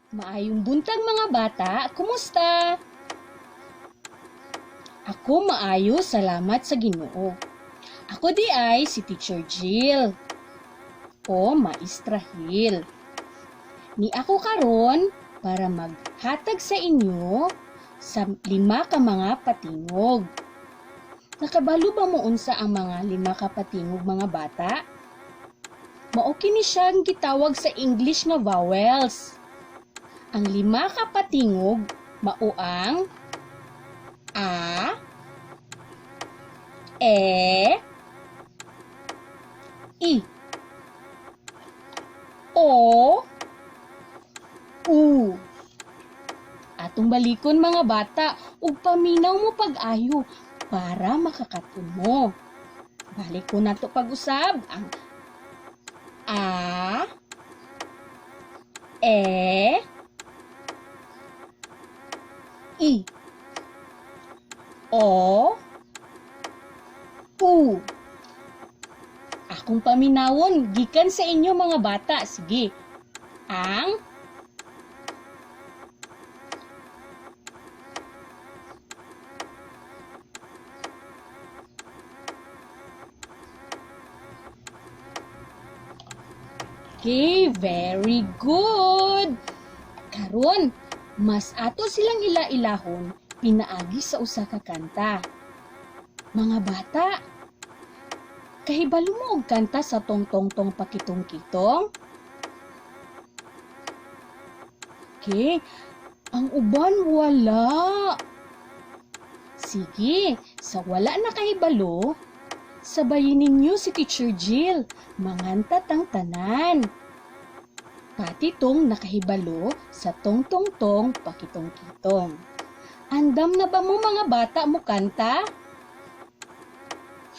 Maayong buntag, mga bata, kumusta? Ako maayo, salamat sa Ginoo. Ako diay si Teacher Jill o Maestra Hill. Ni ako karon para maghatag sa inyo sa lima ka mga patingog. Nakabalo ba mo unsa ang mga lima ka patingog, mga bata? Mao kini siyang gitawag sa English nga vowels. Ang lima ka patingog mao ang A, E, I, O, U. Atong balikon, mga bata, ug paminaw mo pag-ayo para makakaton mo. Balik ko nato pag-usab ang A, E, I, O, U. Akong paminawon gikan sa inyo, mga bata. Sige. Ang Okay, very good. Karon, mas ato silang ila-ilahon pinaagi sa usa ka kanta. Mga bata, kahibalo mo og kanta sa tong tong tong pakitong kitong? Okay, ang uban wala. Sige, sa wala na kahibalo, sabayin ninyo si Teacher Jill, manganta tang tanan. Pati tong nakahibalo sa tong tong tong pakitong kitong. Andam na ba mo, mga bata, mo kanta?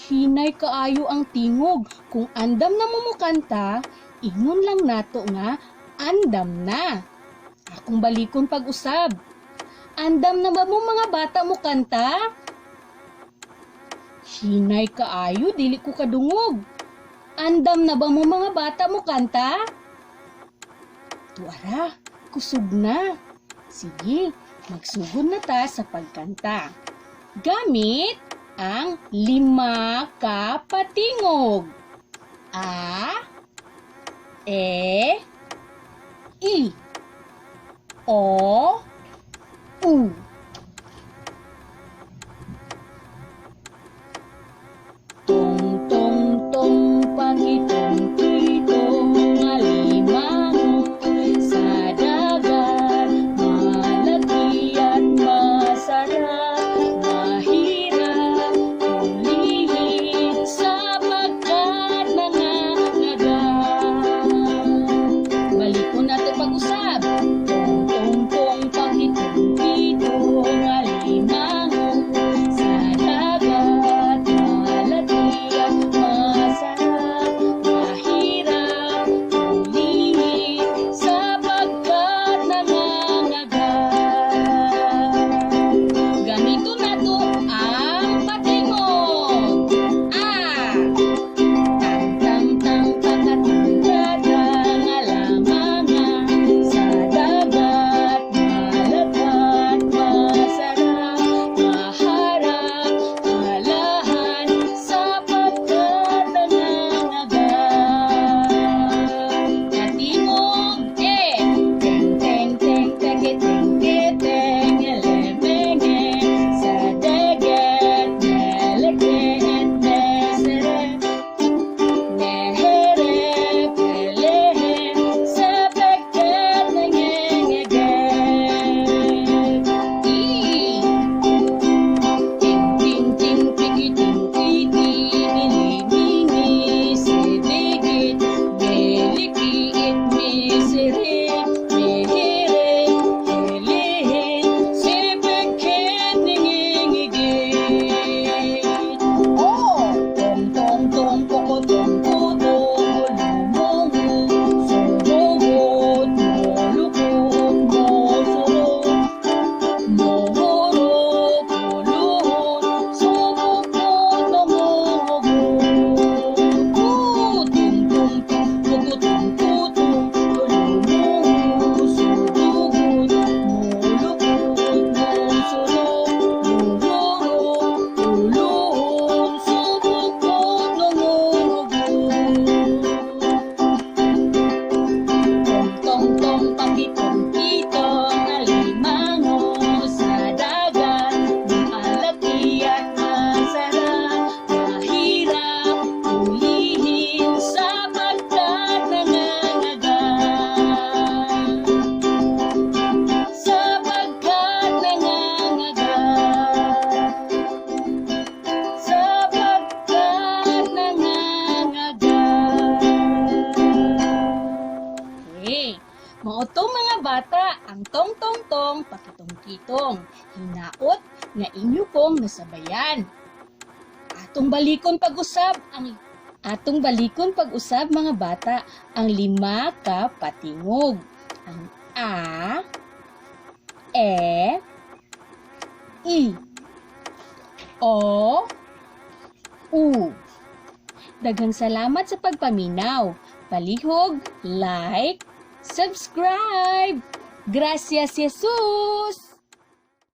Hinay kaayo ang tingog. Kung andam na mo mo kanta, ingon lang nato nga andam na. Akong balikon pag-usab. Andam na ba mo, mga bata, mo kanta? Hinay kaayo, dili ko kadungog. Andam na ba mo, mga bata, mo kanta? Tuara, kusog na. Sige, magsugod na ta sa pagkanta. Gamit ang lima ka patingog. A, E, I, O, U. Tong, tong, tong, pakitong, kitong, alimango sa dagat, malaki at masarap, mahirap hulihin sapagkat nangangagat. Balikon nato pag-usab. Tong, tong, tong, pakitong, kitong, alimango sa dagat, malaki at masarap, mahirap hulihin sapagkat nangangagat. Gamito nato ang patingog. A. Tang tang tang pakatang katang alamanga sa dagat. , mga bata, ang tong tong tong pakitong kitong. Hinaot nga inyo pong nasabayan. Atong balikon pag-usab, mga bata, ang lima ka patingog. Ang A, E, I, O, U. Daghang salamat sa pagpaminaw. Palihog, like, subscribe. Gracias, Jesus!